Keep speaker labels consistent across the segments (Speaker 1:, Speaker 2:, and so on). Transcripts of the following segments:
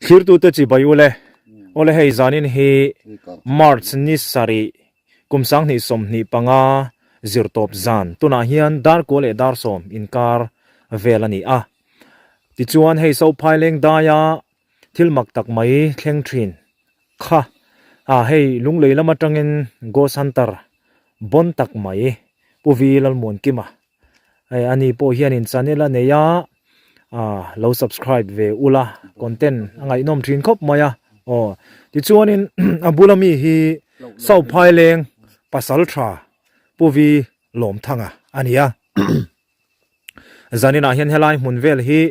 Speaker 1: Thlirtute chibai ule, awle hei zanin hi March ni sarih kum 2025 zirtawp zan tunah hian dar kua leh dar sawm inkar vel a ni a. Tichuan hei Sophai leng daia thil mak tak mai thleng thin kha a hei Lunglei lam atangin Ghost Hunter bawn tak mai Pu Vi Lalmuankima Hei ani pawh hianin channel a nei a, ah lo subscribe ve ula content a ngaihnawm thin khawp mai a aw tichuanin a bula mi hi Sauphaileng pasal tha Pu Vi Lawmthanga a ni a zaninah hian helai hmun vel hi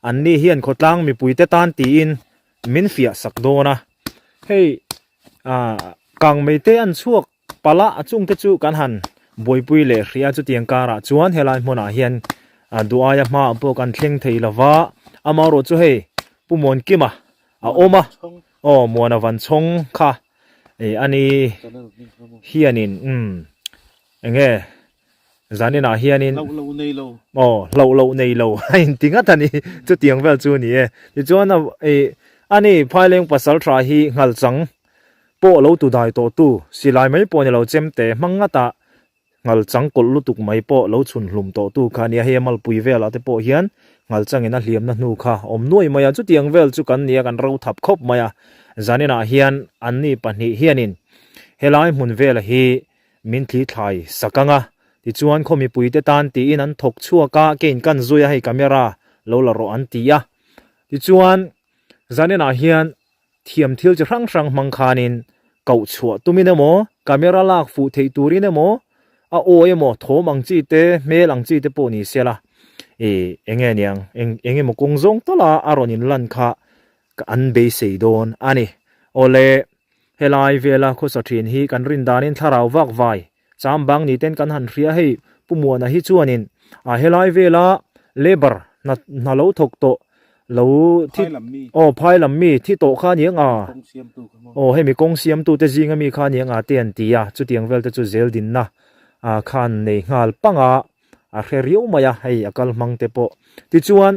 Speaker 1: an ni hian khawtlang mipuite tan tiin min fiah sak dawn a hei ah kangmei te an chhuak Pala a chungte chu kan han buaipui leh hrih a, chutiang karah chuan helai hmunah hian duh aia hmaah pawh kan thleng thei lo va, amaherawh chu hei Pu Muankima a awm a, aw Muana Vanchhawng kha ih a ni hianin umm eng nge zaninah hianin aw hlauh loh nei lo a inti ngat a ni, chutiang vel chu a ni e. Tichuan ih a ni Phaileng pasal tha hi nghalchang pawh lo tu dai tawh tu, silai mai pawh ni lo chemte hmang ngata nghal chang kawlh lutuk mai pawh lo chhun hlum tawh tu kha nia hei a malpui velah te pawh hian nghal changin a hliamna hnu kha awm nuai mai a, chutiang vel chu kan nia kan ro thap khawp mai a, zaninah hian anni pahnih hianin helai hmun vela hi min thli thlai sak ang a, tichuan khaw mipuite tan tiin an thawk chhuak a, keiin kan zui a hei camera lo la rawh an ti a, tichuan zaninah hian Thiam thil chi hrang hrang hmang khanin koh chhuah tumin emaw, camera lak fuh theih turin emaw, a aw emaw, thawm ang chi te, hmel ang chi te pawh ni se la, ih eng nge niang, eng eng emaw kawng zawng tawla a rawn inlan kha ka an beisei dawn a ni. Awle, helai vela khawsa thin hi kan rin danin thlarau vak vai Chambang ni ten kan han hria hei Pu Muana hi chuanin a helai vela labour hna hna lo thawk tawh lo thi aw phai lam mi thi tawh kha aniang a aw hemi kawng siamtu te zinga mi kha aniang a te an ti a chutiang vel te chu zel dinna a khan nei nghal pang a a hre riau mai a hei a kal hmang te pawh tichuan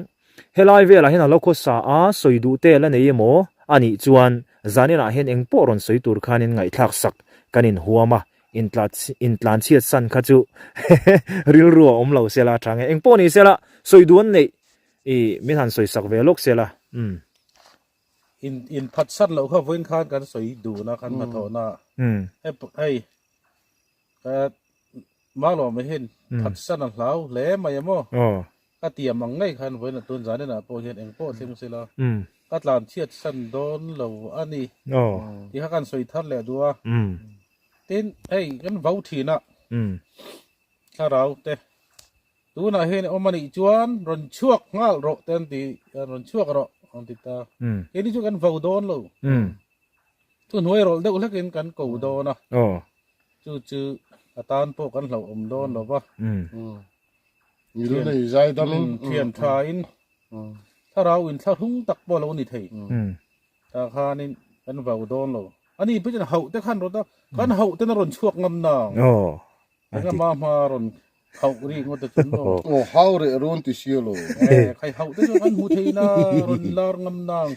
Speaker 1: Helai velah hian a lo khawsa a, sawi duh te la nei emaw a nih chuan zaninah hian eng pawh rawn sawi tur khanin ngaihthlak sak kan inhuam a, intlan chhiat san kha chu rilru a awm lo sela a tha nge. Eng pawh ni sela sawi duh an neih i min han sawi sak ve lawk sela umm.
Speaker 2: In in phat sat loh kha vawiin khan kan sawi dun a kan hnathawhna hei ka Malawma hian phat san a hlau hle mai emaw. Ka tiam ang ngei khan vawiin a tun zaninah pawh hian eng pawh thleng sela ka tlan chhiat san dawn lo a ni tih kha kan sawi thar leh duh a. Tin, hei kan vo thin a, thlarau te tunah hian awm a nih chuan rawn chhuak nghal rawh te an ti, rawn chhuak rawh an ti ta. Keini chu kan vo dawn lo. Chu hnuai rawlh deuh hlekin kan ko dawn a, chu chu a tan pawh kan hlauhawm dawn lo va.
Speaker 3: Ngil nei zai damin.
Speaker 2: Thian tha in thlarau in thlahrung tak pawh lo ni thei. Tah khanin kan vau dawn lo. Ani pawh chuan hauh te khan rawn a, kan hauh ten a rawn chhuak ngam nang. Eng ama hma rawn hauh ri ngawt te chu maw.
Speaker 3: Aw hau reh rawn ti sia lo.
Speaker 2: Khai hauh te chu kan hmu thei na rawn lar ngam nang.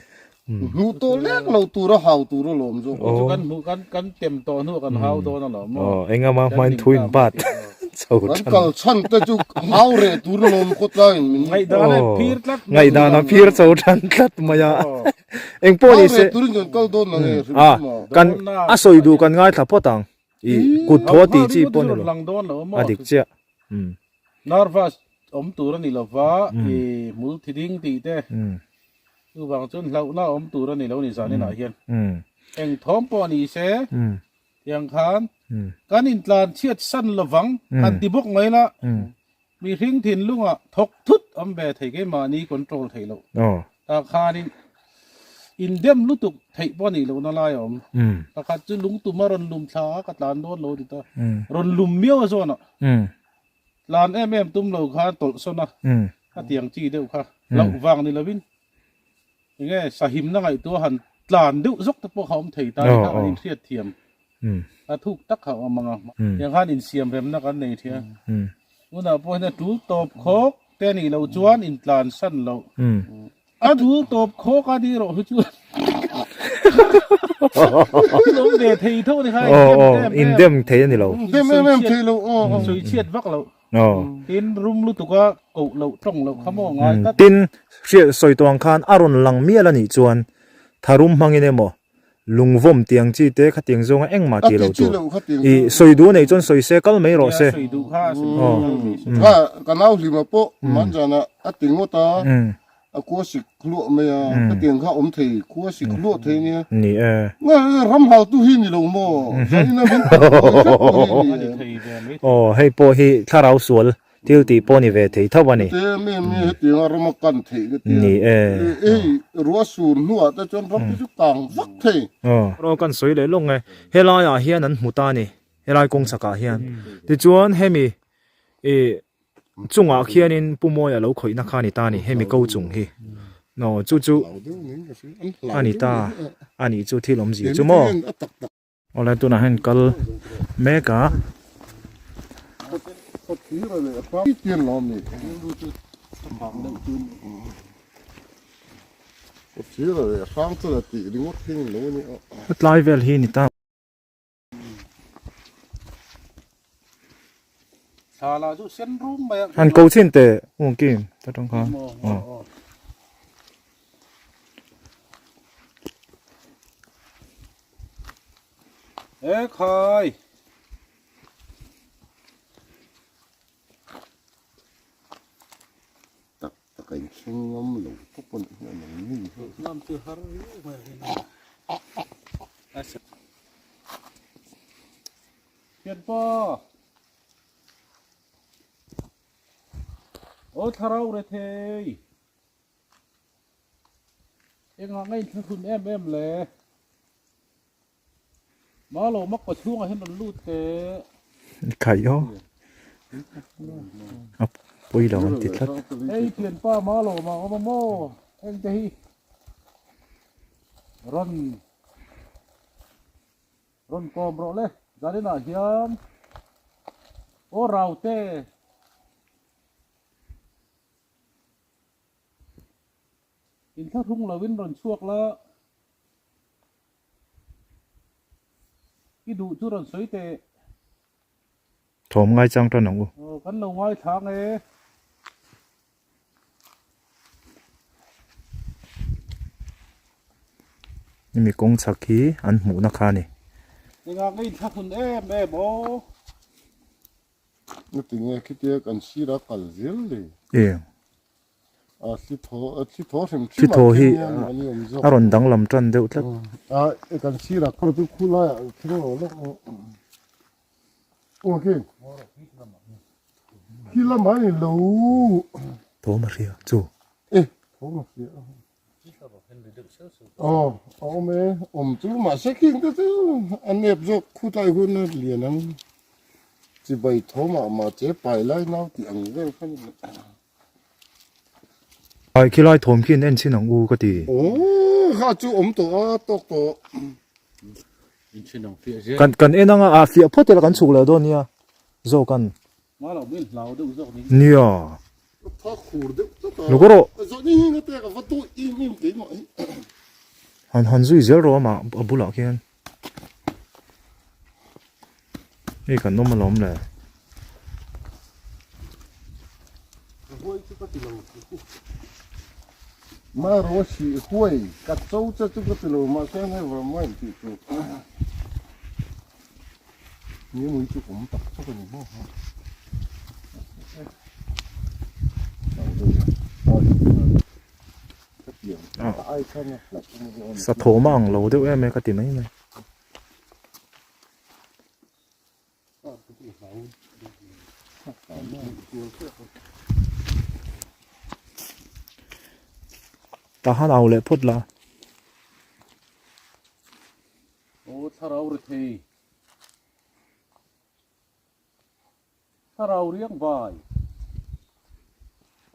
Speaker 3: Hmuh tawh lek lo tura hau tur alawm zawk.
Speaker 2: Chu kan hmuh kan kan tem tawh hnu kan hau dawn alawm maw.
Speaker 1: Aw engama hmain thu in bat chho
Speaker 3: than. Kan kal chhan te chu hau reh tur alawm khawtlai in min.
Speaker 2: Ngaihdan a phir tlat
Speaker 1: mai. Ngaihdan a phir chho than tlat mai a. Eng pawh ni se.
Speaker 3: Hau reh turin kan kal dawn ang e hrim hrim
Speaker 1: a. Kan a sawi duh kan ngaithla phawt ang. I kut thaw tih chi pawh ni lo. A dik chiah.
Speaker 2: Nervous awm tur a ni lova i hmul thi ding tih te. Chuvang chuan hlauhna awm tur a ni lo ni zaninah hian. Eng thawm pawh ni se tiang khan kan intlan chhiat san lovang han ti bawk mai la, mihring thinlungah thawk thut awm ve thei keimahni control theih loh tah khanin indem lutuk theih pawh a nih lohna lai a awm. Pakhat chu lungtum a rawn lum thla a, ka tlan dawn lo a ti ta. Rawn lum miau a zawnah. Tlan em em tum lo khan tawlh sawn a, a tiang chi deuh kha hlauh vang ni lovin enge sahimna ngaihtuah han tlan deuh zawk te pawh kha awm thei ta kha an inhriat thiam a thuk tak kha a awm ang a, tiang khan insiam remna kan nei thei a, tunah pawh hian a tul tawp khawk te a nih loh chuan intlan san loh a tul tawp khawk a ni erawh hi chuan. Awm ve thei tho ni kha
Speaker 1: in dem thei ani lo.
Speaker 3: Dem em em thei lo.
Speaker 2: Sawi chhiat vak lo. Tin rum lutuk a koh loh tawng loh kha maw ngai tlat.
Speaker 1: Tin hriat sawi tawh ang khan a rawn lang mial anih chuan tharum hmangin emaw lungvawm tiang chi te khatiang zawnga engmah tih loh tur. I sawi duh aneih chuan sawi se kal mai rawh se.
Speaker 3: Kha ka nau hlima pawh manjana a ti ngawt a. A khua sik hluah mai a, khatiang kha awm thei, khua sik hluah thei nia.
Speaker 1: Ni e.
Speaker 3: Nge ram hal tu hi ni lo maw? Zaina min pawh hi ni e.
Speaker 1: Aw, hei pawh hi thlarau sual thil tih pawh ni ve thei tho a ni.
Speaker 3: Te mi mi hetianga ram a kan theih ka tia.
Speaker 1: Ni e.
Speaker 3: Hei ruah sur hnuah te chuan ram hi chu kang vak thei.
Speaker 1: Aw. Rawh kan sawi leh lawng e. Helaiah hian an hmu ta a ni, helai kawng chhakah hian. Tichuan hemi ih chungah khianin Pu Mawia lo khawihna kha a ni ta a ni, hemi ko chung hi. Aw chu chu a ni ta a nih chu thil awmzia chu maw. Awle tunah hian kal mek a. Tlai vel hi a ni ta. Han ko chin teh u Kim ta tang khan aw.
Speaker 2: E khai.
Speaker 3: Tak tak a inthleng ngam lo tawp a nih hi a nang ni hi.
Speaker 2: Ngam chu har riau mai a hin. Thianpa. Aw thlarau re thei. Engah nge inthlahrun em em le. Malo mak pa chhungah hian rawn lut teh.
Speaker 1: Khaih aw. A pawi lo an ti tlat.
Speaker 2: Hei thianpa Malo mah awm a maw? Heng te hi rawn rawn kawm rawh le. Zaninah hian aw Raute. Inthlahrung lovin rawn chhuak la. I duh chu rawn sawi teh.
Speaker 1: Thawm ngai chang tan ang u.
Speaker 2: Aw kan lo ngai thlang e.
Speaker 1: Hemi kawng chhak hi an hmuhna kha a ni.
Speaker 2: Engah nge inthla hun em em aw.
Speaker 3: Ngatinge khitia kan sira kal zel le.
Speaker 1: Eng.
Speaker 3: A thli thaw a thli thaw hrim hrim
Speaker 1: Thli thaw hi a rawn danglam tan deuh tlat.
Speaker 3: A kan sirah khaw chu khu laiah thleng lo lawk aw khi khi lamah a ni lo.
Speaker 1: Thawm a hria chu.
Speaker 3: E thawm a hria aw a awm e awm chu mahse khing te chu a nep zawk khu tlai hun a lian ang chibai thawmah mahse pai lai nau tih ang vel kha ni.
Speaker 1: Ai khilai thawm khi an en chhin ang u ka ti.
Speaker 3: Aww kha chu awm tawh a tawk tawh.
Speaker 1: Kan kan en anga ah fiah phawt ila kan chhuk leh dawn nia zawk an. Nia.
Speaker 3: Tha khur deuh tlat a.
Speaker 1: Luk rawh.
Speaker 3: Zawh ni hi nga te ka va tawh im im keimah hi.
Speaker 1: Han han zui zel rawh amah a bulah khian. Hei kan awm alawm le.
Speaker 3: Ma ro si huai ka cho che chu ka ti lo mahse never mind tih chu ni mui chu awm tak tak a ni maw.
Speaker 1: Sa thawm a ang lo deuh em e ka ti mai mai. Tah han au leh phawt la.
Speaker 2: Aw thlarau ri thei. Thlarau riang vai.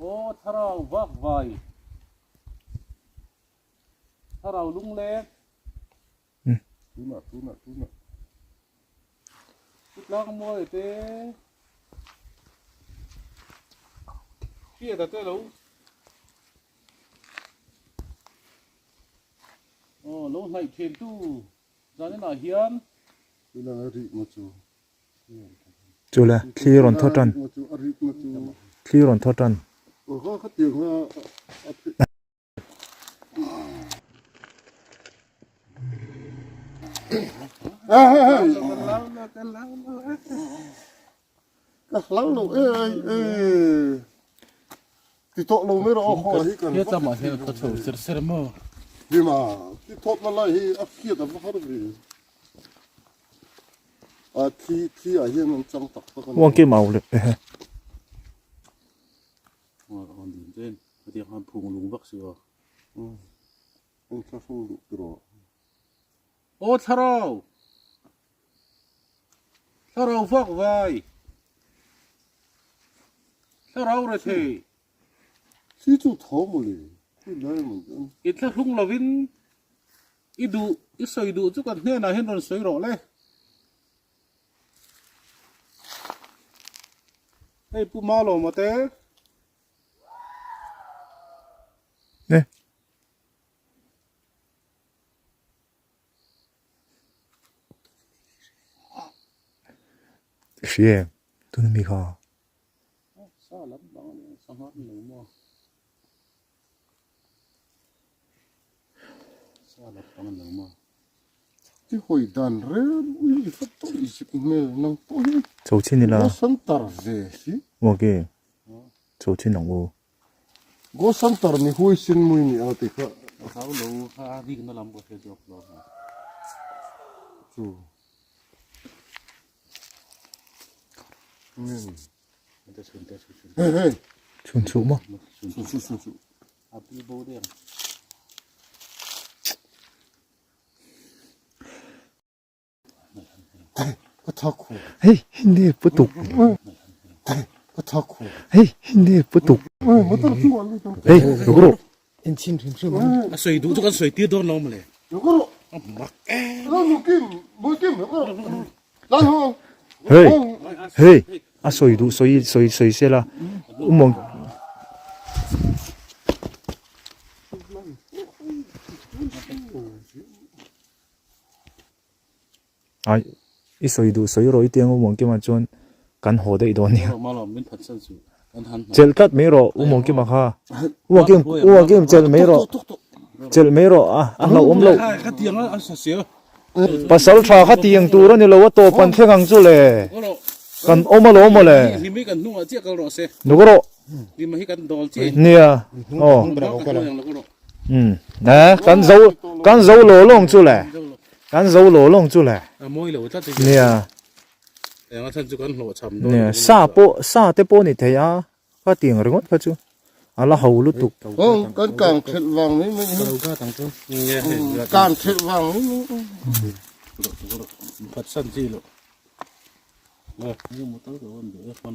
Speaker 2: Aw thlarau vak vai. Thlarau lungleng.
Speaker 3: Tunah tunah tunah.
Speaker 2: Chutlang mawi te. Hriata te lo. Aw lo. Lo hnaih thin tu zaninah hian.
Speaker 1: Chule thli rawn thaw tan. Thli rawn thaw tan.
Speaker 3: Ka hlau lo e e ti tawh lo mai rawh aw khaw hi kan
Speaker 2: He tlama hian ka chho ser ser maw.
Speaker 3: Hima ti thawt na lai hi a hriat a va har ve. A thi thi ah hian an chang tak tak a ni.
Speaker 1: Uang kim au le ehe.
Speaker 2: Aw dim chen hetiang khan phung lung vak si aw.
Speaker 3: An thlahrung duh tiraw.
Speaker 2: Aw thlarau! Thlarau vak vai! Thlarau rethei!
Speaker 3: Thli chu tho maw le? Khawi lai maw chuan?
Speaker 2: I thlahrung lovin i duh, i sawi duh chu kan hnenah hian rawn sawi rawh le. Hei Pu Malawma te.
Speaker 1: Ne. Hria em tuna mi kha.
Speaker 3: Ti hawi dan rel ui i fa tawh i zip hmel nang pawh hi.
Speaker 1: Chho chin ila.
Speaker 3: Go Center ve hi.
Speaker 1: Okay. Chho chin ang u.
Speaker 3: Go Center mi hui sin mui ni a ti kha.
Speaker 2: Hlau lo kha a rik na lam ka hre zawk lo.
Speaker 3: Chu. Min. Hey hey.
Speaker 1: Chhun chhuh maw?
Speaker 3: Chhun chhuh chhun chhuh.
Speaker 2: A pil bo deng.
Speaker 3: Ka thak hu.
Speaker 1: Hei hindi putuk.
Speaker 3: Ka thak hu.
Speaker 1: Hei hindi putuk.
Speaker 3: Motor chu an lu.
Speaker 1: Hei lukro.
Speaker 4: En chin hrim hrim.
Speaker 2: A soi duh chu kan soi tir dawn lo mawle.
Speaker 3: Lukro.
Speaker 2: A mak e.
Speaker 3: Lo lu kim, bu kim lukro. Lan ho.
Speaker 1: Hei hei a soi duh soi soi soi sela umawng. Ai i sawi duh sawi rawh i tiang u Muangkima chuan kan haw daih dawn nia. Chelh tlat mai rawh u Muangkima kha. U Muangkim u Muangkim chelh mai rawh. Chelh mai rawh a a hlauhawm loh. Pasal tha kha tiang tur a ni lo a tawp an thleng ang chu le. Kan awm alawm mawle. Nuk rawh. Nia aw. Umm eh kan zo kan zo lo lawng chu le kan zo lo lawng chu le nia nia sa pawh sa te pawh ni thei a ka tiang ringawt kha chu a la ho lutuk
Speaker 3: kan kang thelh vang mai mai kang thelh vang mai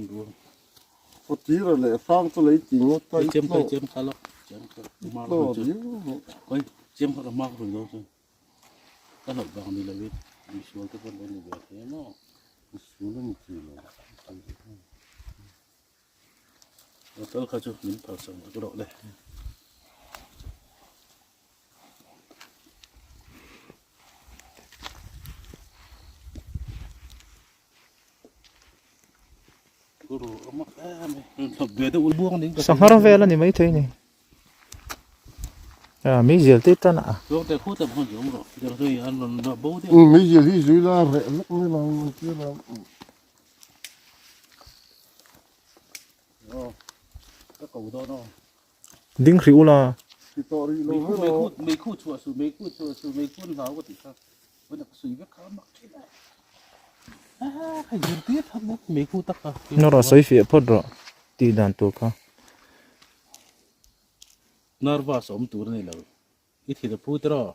Speaker 3: mai Patira leh hrang chu lei ti ngawt a i tlawh tlawh riau mai. Misual a ni thei lo.
Speaker 1: Sanghar vel a ni maithei ni. A meizial te tan a.
Speaker 3: Meizial hi zui la reh vek mai lo ang tir a.
Speaker 1: Ding hrih ula. Nawrah sawi fiah phawt rawh tih dan tur kha.
Speaker 2: Nervous awm tur a ni lo. I thil a phu tiraw?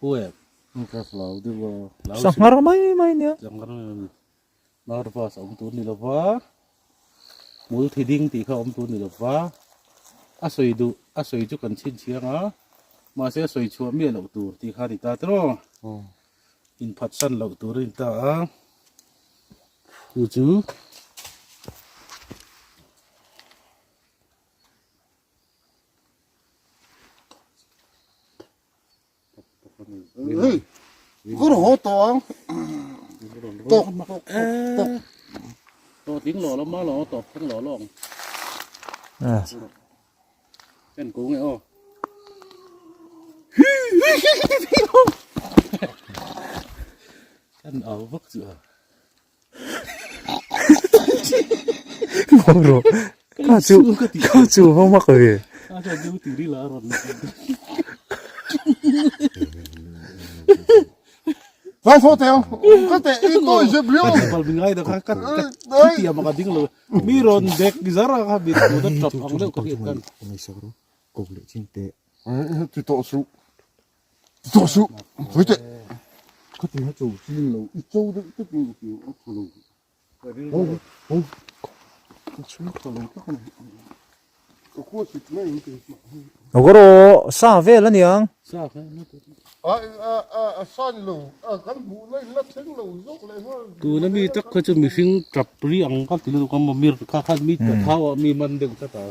Speaker 2: Phu em?
Speaker 3: Ka hlau deuh a.
Speaker 1: Sanghar mai mai nia.
Speaker 2: Sanghar mai mai. Nervous awm tur ni lova, hmul thi ding tih kha awm tur ni lova, a sawi duh, a sawi chu kan chhinchhiang a, mahse a sawi chhuah miah loh tur tih kha a ni ta tiraw? Inphatsan loh tur a ni ta a, chu chu.
Speaker 3: Hei kawr haw tawh ang. Tawk tawk tawk.
Speaker 2: Tawh tling lo lo ma lo tawp thleng lo lo ang. En ko nge aw. Kan au vak chu a.
Speaker 1: Ngawro ka chu ka chu ho mak ve.
Speaker 2: A cha du ti ri la ron.
Speaker 3: Vai fo teo ka te i toi je brio.
Speaker 2: Bal mi ngai da ka ka ti ma ka ding lo. Mi ron dek zara ka bit tu da trap ang deuh ka hiat kan.
Speaker 3: Ti to su. Ti to su. Hoi te. Ka ti ha chou chin lo. I chou deuh te pin ti a tha lo. Ho ho. Ka chu tha lo tak ani. Ka khua sik mai in te.
Speaker 1: Ngawro sa vel aniang.
Speaker 2: Sa kha na te.
Speaker 3: A a a a san lo. A kan hmuh na in la thleng lo zawk leh nghal.
Speaker 2: Tuna mi tak kha chu mihring tap ri ang kha ti lutuk a maw mir kha khan mi thau ah mi man deuh tlat a.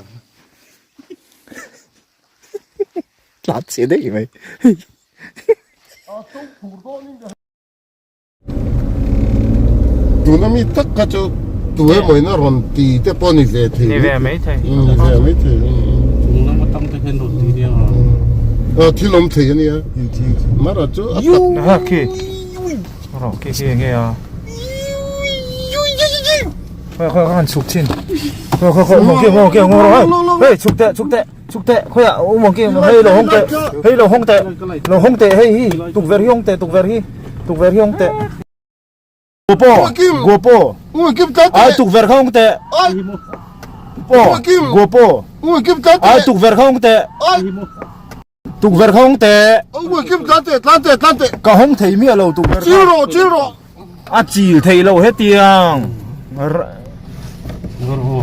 Speaker 1: Tlat che daih mai.
Speaker 3: A chau phur dawn in ka. Tuna mi tak kha chu tu emaw in a rawn ti te pawh ni ve thei.
Speaker 1: Ni ve mai thei.
Speaker 3: Ni ve mai thei.
Speaker 2: Chung lam atang te hian rawn ti nia.
Speaker 3: A thil awm thei a nia. Mara chu a tak.
Speaker 1: Ha khi. Ro khi khi nge a. Khoi khoi kan chhuk thin. Khoi khoi khoi mong kia mong kia ngor rồi. Hey chhuk teh chhuk teh chhuk teh khoi à mong kia hei lo hong teh hei lo hong teh lo hong teh hei hi tukverh hi hong teh tukverh hi tukverh hi hong teh. Gopo gopo ai tukverh kha hong teh. Po gopo ai tukverh kha hong teh. Tukverh kha hawng teh. Ka hawng thei miah lo tukverh kha. A chil thei lo hetiang.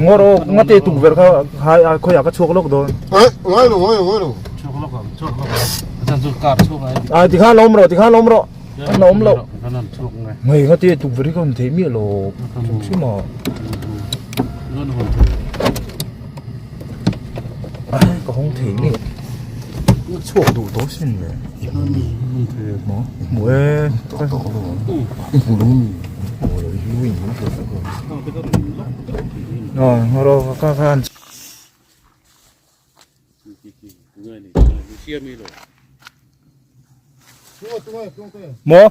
Speaker 1: Ngawr aw ngate tukverh kha hai a khawiah ka chhuak lawk dawn. A tikhan lo awm rawh tikhan lo awm rawh. An awm lo. Ngei ngate tukverh hi ka hawn thei miah lo hrim hrim a. Ka hawng thei miah chhuak duh tawh sin le maw hmu e hmu lo mi hmu lo hi win a ro ka khan maw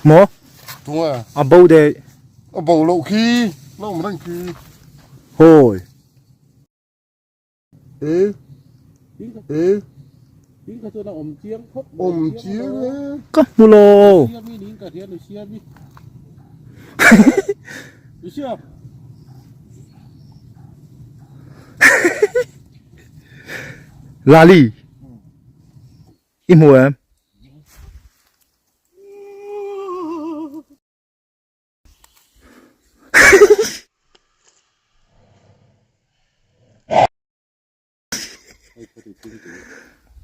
Speaker 1: maw a bo de
Speaker 3: a bo loh khi lo awm reng khi
Speaker 1: hawi
Speaker 3: e e awm chiang e
Speaker 1: ka hmu lo Lali i hmu em?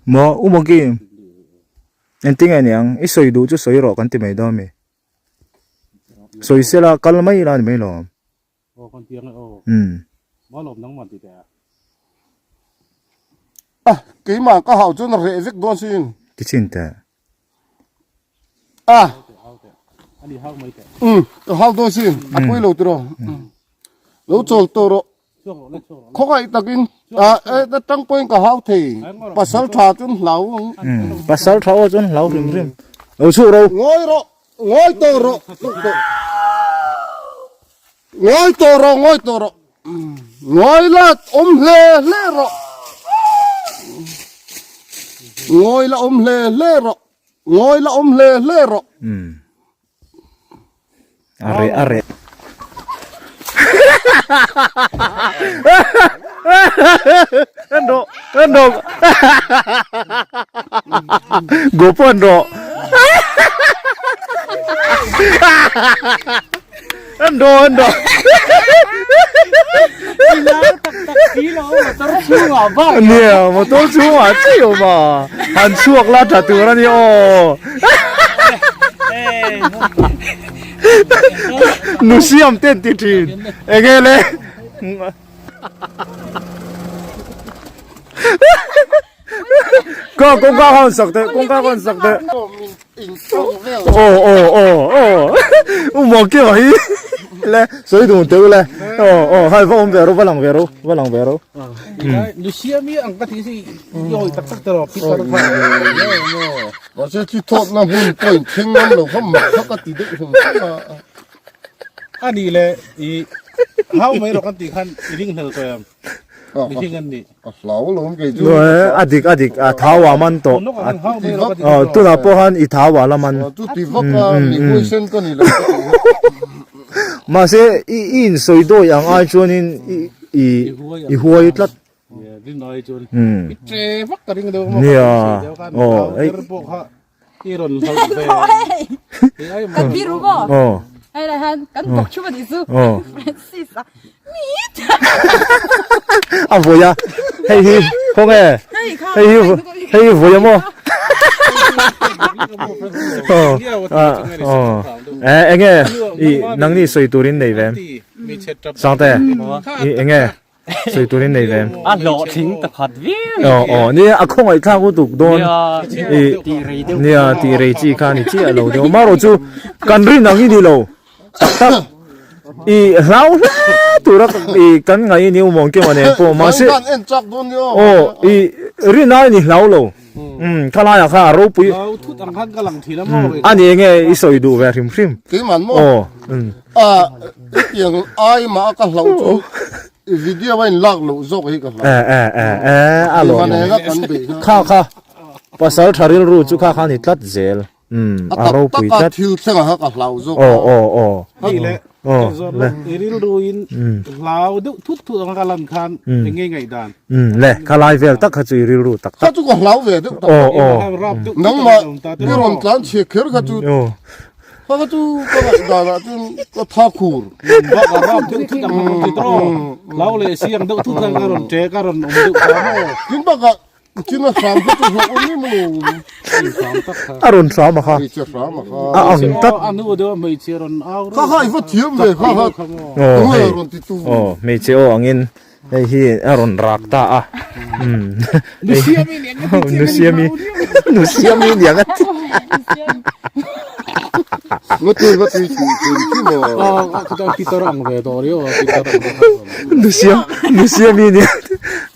Speaker 1: Maw u Mawki engtin nge niang i sawi duh chu sawi rawh kan ti mai dawn a mi sawi sela kal mai ila ni mai lo umm.
Speaker 3: A keimah ka hau chuan reh vek dawn sin.
Speaker 1: Ti chin teh.
Speaker 3: A umm ka hau dawn sin a pawi lo tiraw lo chawl tawh rawh khawngaih takin a e tang pawhin ka hau thei pasal tha chuan hlau ang.
Speaker 1: Umm pasal tha aw chuan hlau hrim hrim lo chhuh ro.
Speaker 3: Ngawi rawh ngawi tawh rawh ngawi tawh rawh ngawi tawh rawh. Ngawi la awm hle hle rawh. Ngawi la awm hle hle rawh. Ngawi la awm hle hle rawh.
Speaker 1: Umm. A reh a reh. En rawh en rawh. Gopo en rawh. En rawh en rawh. Nia motor chhungah chiah awm a han chhuak la tha tur a ni aw. Nu siam te an ti thin enge le. Ka kawngka kha hawn sak teh kawngka kha hawn sak teh. Aw aw aw aw u Muangkima hi le sawi dun teh u le aw aw hai va awm ve ro va lang ve ro va lang ve ro.
Speaker 2: Nu siami ang ka ti si i awi tak tak te ro pitar kha.
Speaker 3: Mahse chi thawt na hmun pawh in thleng ngam lo kha mak kha ka ti deuh hrim hrim a.
Speaker 2: A nih le i hau mai rawh kan tih khan i ring hlel tawh em? Mihring an nih.
Speaker 3: A hlau lo kei chu.
Speaker 1: A dik a dik a thau a man tawh. Tunah pawh khan i thau a la man.
Speaker 3: Chu ti vak a mi huaisen ka ni lo ka ti.
Speaker 1: Mahse i i insawi dawi ang ai chuanin i i i huai tlat. Nia aw ei.
Speaker 2: I rawn hlauh ve.
Speaker 4: Kan biru maw?
Speaker 1: Aw.
Speaker 4: Hei lai han kan bawk thu ani chu.
Speaker 1: Aw.
Speaker 4: Francis a. Mi.
Speaker 1: A vawi a. Hei hi khawnge. Hei hi hei hi vawi a maw? Aw. Aw. Eh enge i nangni sawi turin nei ve. Sangte. I enge Sawi turin nei ve.
Speaker 5: A hlawhtling ta khat viau.
Speaker 1: Aw aw nia a khawngaih thlak u tuk dawn.
Speaker 5: Nia tih rei deuh.
Speaker 1: Nia tih rei chi kha ni chiah lo deuh. Marawh chu kan rin ang i ni lo. Tak tak i hlau hle tura i kan ngaih i ni u Muangkima nen pawh mahse
Speaker 3: Kan en chak dawn nia.
Speaker 1: Aw i rin ai ni hlau lo. Umm khalaiah kha a ropui.
Speaker 2: Hlau thut ang khan ka lang thin a maw.
Speaker 1: A ni enge i sawi duh ve hrim hrim.
Speaker 3: Keimah maw?
Speaker 1: Aw umm.
Speaker 3: A hetiang ai mah a ka hlauh chu i video a in lak loh zawk hi ka hlau.
Speaker 1: E e e e a lawm.
Speaker 3: Keimah nena kan beih kha.
Speaker 1: Kha kha pasal tha rilru chu kha khan i tlat zel. Umm
Speaker 3: A
Speaker 1: a
Speaker 3: tak
Speaker 1: ropui
Speaker 3: taka
Speaker 1: tlat.
Speaker 3: thil thleng ah kha ka hlau zawk
Speaker 1: Aw
Speaker 3: a.
Speaker 1: aw aw.
Speaker 2: Ni le
Speaker 1: Aw
Speaker 2: zawt
Speaker 1: le.
Speaker 2: i rilruin hlau deuh thut thut ang ka lan khan eng nge ngaihdan.
Speaker 1: Umm le khalai vel tak kha chu i rilru tak
Speaker 3: Kha
Speaker 1: tak.
Speaker 3: chu ka hlau ve deuh tak.
Speaker 1: Aw aw.
Speaker 3: Nangmah i rawn tlan chhiat kher kha chu
Speaker 1: Aw.
Speaker 3: kha kha chu ka ngaihdan ah chuan ka tha khur.
Speaker 2: Bak a rap deuh thut ang ka rawn ti tawh. Hlau leh si ang deuh thut ang ka rawn ṭe ka rawn awm deuh ta maw.
Speaker 3: Tin bakah Chin a hram kha chu hlauh awm em lo.
Speaker 2: Hram tak kha.
Speaker 1: A rawn hram a kha.
Speaker 3: Hmeichhe hram a kha.
Speaker 1: A ang tak.
Speaker 2: A nu deuh a hmeichhe rawn au
Speaker 3: Kha kha i va thiam ve kha kha.
Speaker 1: Aw hei.
Speaker 3: Rawn ti tu.
Speaker 1: Aw hmeichhe aw angin hei hi a rawn rak ta a. Umm.
Speaker 2: Nu siami ni ang a ti.
Speaker 1: Nu siami. Nu siami ni ang a ti.
Speaker 3: Ngati ngati ti ti ti mo.
Speaker 2: Aw ka ta Peter ang ve tawh rio Peter ang.
Speaker 1: Nu siam nu siami ni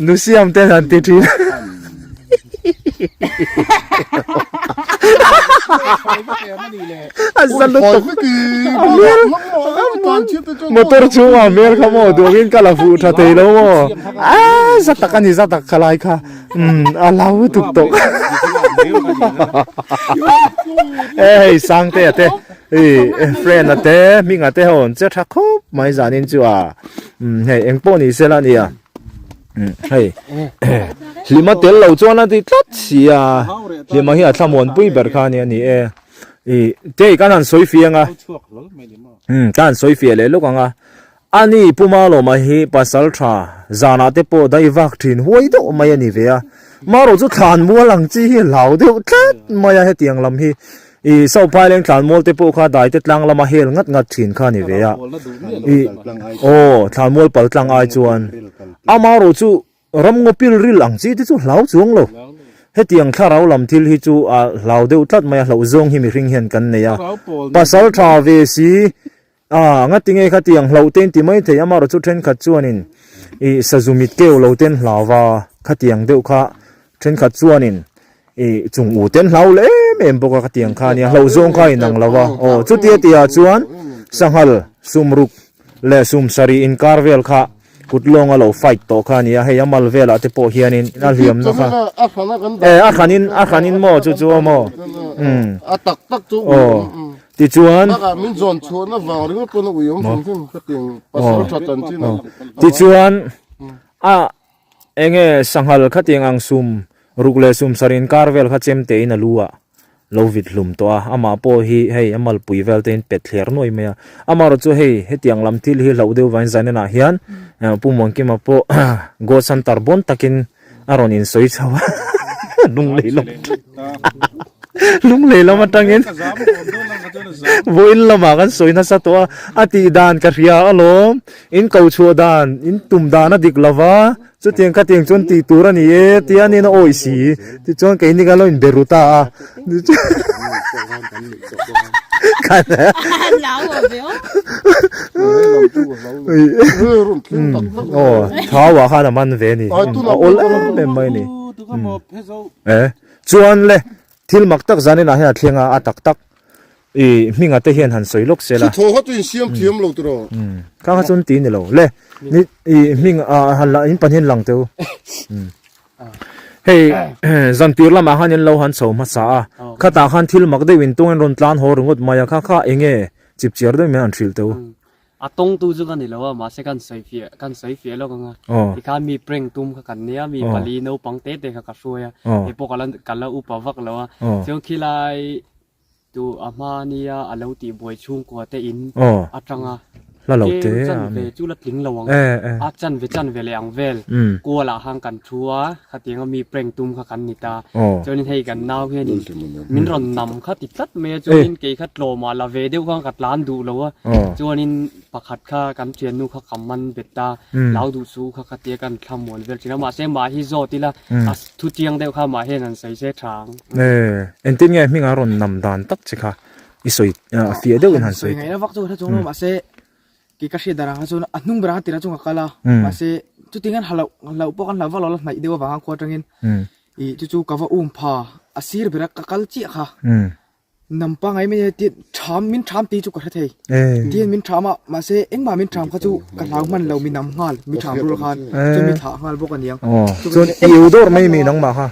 Speaker 1: nu siam te han ti thin. A za lutuk. Motor chhungah hmel kha maw duangin ka la fuh tha thei lo maw. A za tak a ni za tak kha lai kha. Umm a lau lutuk tawh. E hei Sangtea te i friend a te hming a te ho an che tha khawp mai zanin chu a umm hei eng pawh ni sela nia umm hei hlima tel lo chuan a ti tlat si a hlima hi a thlamuan pui ber kha ania ni e i te kan han sawi fiang a umm ka han sawi fiah leh lawk ang a Ani Pu Malawma hi pasal tha zanah te pawh dai vak thin huai deuh mai a ni ve a, marawh chu thlan mual ang chi hi hlau deuh tlat mai a hetiang lam hi i Sauphai leng thlan mual te pawh kha dai te tlang lama hel ngat ngat thin kha a ni ve a, i aw thlan mual pal tlang ai chuan amarawh chu Ram ngaw pil ril ang chi te chu hlau chuang lo. Hetiang thlarau lam thil hi chu a hlau deuh tlat mai a, hlauh zawng hi mihring hian kan nei a. Pasal tha ve si a, ngatinge khatiang hlauh te in ti mai thei, amaherawh chu thenkhat chuanin i sazu mit keu lo ten hlau va, khatiang deuh kha thenkhat chuanin i chung u ten hlau leh em em bawk a khatiang kha ania, hlauh zawng kha a inang lo a. Aw chutia tihah chuan sanghal sumruk leh sum sarih inkar vel kha Kut lawng a lo fight tawh kha a nia, hei a mal velah te pawh hianin a hliamna kha. E a hranin a hranin maw chu chu maw. Umm.
Speaker 3: A tak tak chu
Speaker 1: aw. Tichuan.
Speaker 3: Bakah min zawn chhuahna vang ringawt pawn a ui awm hrim hrim ka ti pasal tha tan chin a.
Speaker 1: Tichuan a enge sanghal khatiang ang sum Ruk leh sum sarin kar vel kha chem tein a lu ah lo vit hlum tawh a, amah pawh hi hei a malpui vel te in pet thler nuai mai a, amaherawh chu hei hetiang lam thil hi hlauh deuh vangin Zainenah hian Pu Muankima pawh Gold Center bawn takin a rawn insawi chho a, lunglei lam lunglei lam atangin. Vawiin lamah kan sawi nasa tawh a, a tih dan ka hria alawm. In ko chhuah dan, in tum dan a dik lo va, chutiang khatiang chuan tih tur a ni e tia aniin a awih si. Tichuan keini kha lo inbe ru ta a. Aw, thau ah khan a man ve a ni. A awl em em mai a ni. Chuan le. Thil mak tak zanin ah hian a thleng a, a tak tak i hminga te hian han sawi lawk se la.
Speaker 3: Thuthaw kha chu in siam thiam lo tiraw?
Speaker 1: Umm kha kha chuan ti ni lo le ni i hming a han la in pahnih lang teu. Hei zan tir lamah khan in lo han chho hmasa a, khatah khan thil mak deuh in tawng in rawn tlan haw ringawt mai a, kha kha eng nge chipchiar deuh mai an hrilh teu.
Speaker 5: A tawng tu chu ka ni lo a, mahse kan sawi fiah kan sawi fiah lawk ang a. Tikhan mi prank tum kha kan nia, mi pali naupang te te kha ka hruai a, hei pawh ka la ka la upa vak lo a. Chuan khilai tu a hma nia a lo tih buai chhungkua te in atanga tlem chanve chu la tling lo ang, a chanve chanve leh ang vel kual ah khan kan thu a, khatiang a mi prank tum kha kan ni ta. Chuanin hei kan nau hianin min rawn nam kha ti tlat mai a, chuanin kei kha tlawmah la ve deuh khan ka tlan duh lo a, chuanin pakhat kha kan thiannu kha ka man bet a, lau duh suh kha ka tia kan thla muan vel thin a, mahse mah hi zawt ila a thu chiang deuh kha mah hian han sawi se tha ang.
Speaker 1: Engtin nge hminga rawn nam dan tak che kha i sawi a fiah deuhin han sawi
Speaker 6: teh. Ngaihna vak chu ka hre chuang lo mahse kei ka hriat darah kha chuan a hnung berah kha tirah chuan ka kal a, mahse chutin kan hlauh hlauh pawh kan hlauh vak lo la hnaih deuh avang khan khua atangin Ih chu chu ka va um pha a sir bera ka kal chiah kha nam pangai mai ti tham min tham ti chu ka hre thei tin min tham a mahse engmah min tham kha chu ka hlau hman lo mi nam nghal mi tham rul khan chu mi thlah nghal bawk aniang
Speaker 1: chuan i u dawr mai mi nangmah kha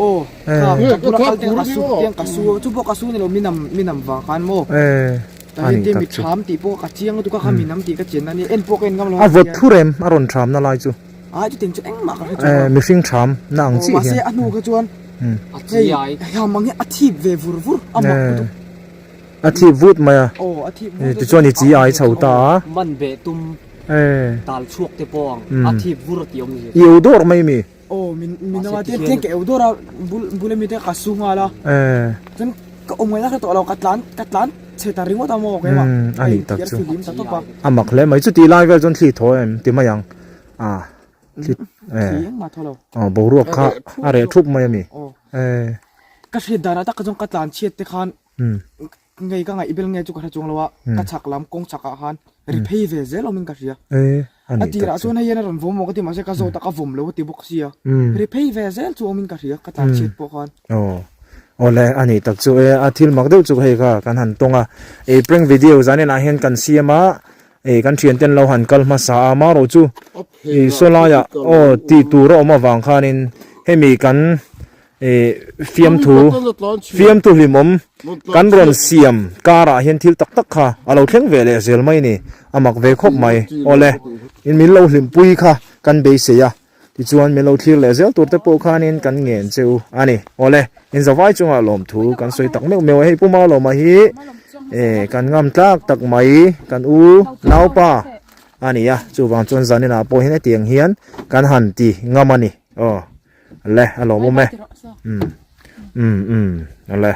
Speaker 6: aw kha ka bula kal te ka su tiang ka su chu pawh ka su ni lo mi nam mi nam vang khan maw
Speaker 1: ani
Speaker 6: tak mi tham tih pawh ka chiang lutuk a kha mi nam tih ka chian na ni en pawh ka en ngam lo
Speaker 1: a vawt thurem a rawn tham na lai chu.
Speaker 6: Ai chutin chu engmah ka hre chuang lo.
Speaker 1: Mihring tham na ang chiah hian.
Speaker 6: Mahse a hnu kha chuan hei hei mang hi a thip ve vur vur a mak lutuk.
Speaker 1: A thip vut mai a.
Speaker 6: Aw a thip vut.
Speaker 1: Tichuan i chi ai chho ta a.
Speaker 5: Man beh tum tal chhuak te pawh ang a thip vur a tih awm zia.
Speaker 1: I eu dawr mai mi?
Speaker 6: Aw min min anga tiang tiang ka eu dawr a bul bul ami te ka su nghal a. Chuan ka awm ngaihna hre tawh lo ka tlan ka tlan chhe ta ringawt a maw keimah.
Speaker 1: A nih tak chu. A mak hle mai chuti lai vel chuan thli thaw em ti mai ang. A thli eh aw boruak kha a reh thup mai a mi eh.
Speaker 6: Ka hriat danah tak chuan ka tlan chhiat te khan ngei ka ngaih bel nge chu ka hre chuang lo a, ka chhak lam kawng chhak ah khan ri phei ve zel awmin ka hria. A tirah chuan hei hian a rawn vawm maw ka ti mahse ka zawt a ka vawm lo a ti bawk sia, ri phei ve zel chu awmin ka hria ka tlan chhiat pawh khan.
Speaker 1: Aw awle a nih tak chu e a thil mak deuh chu hei kha kan han tawng a, ei prank video zanin ah hian kan siam a. Ei kan thian ten lo han kal hmasa a marawh chu ih saw laiah aw tih tur a awm avang khanin hemi kan ih fiamthu fiamthu hlimawm kan rawn siam karah hian thil tak tak kha a lo thleng ve leh zel mai a ni a mak ve khawp mai awle in min lo hlimpui kha kan beisei a. Tichuan min lo thlir leh zel tur te pawh khanin kan ngen che u a ni. Awle, in zavai chungah lawmthu kan sawi tak meuh meuh a, hei Pu Malawma hi eh kan ngam tlak tak mai kan u naupa a ni a, chuvang chuan zaninah pawh hian hetiang hian kan han ti ngam a ni. Aw le a lawmawm e. Um um um awle.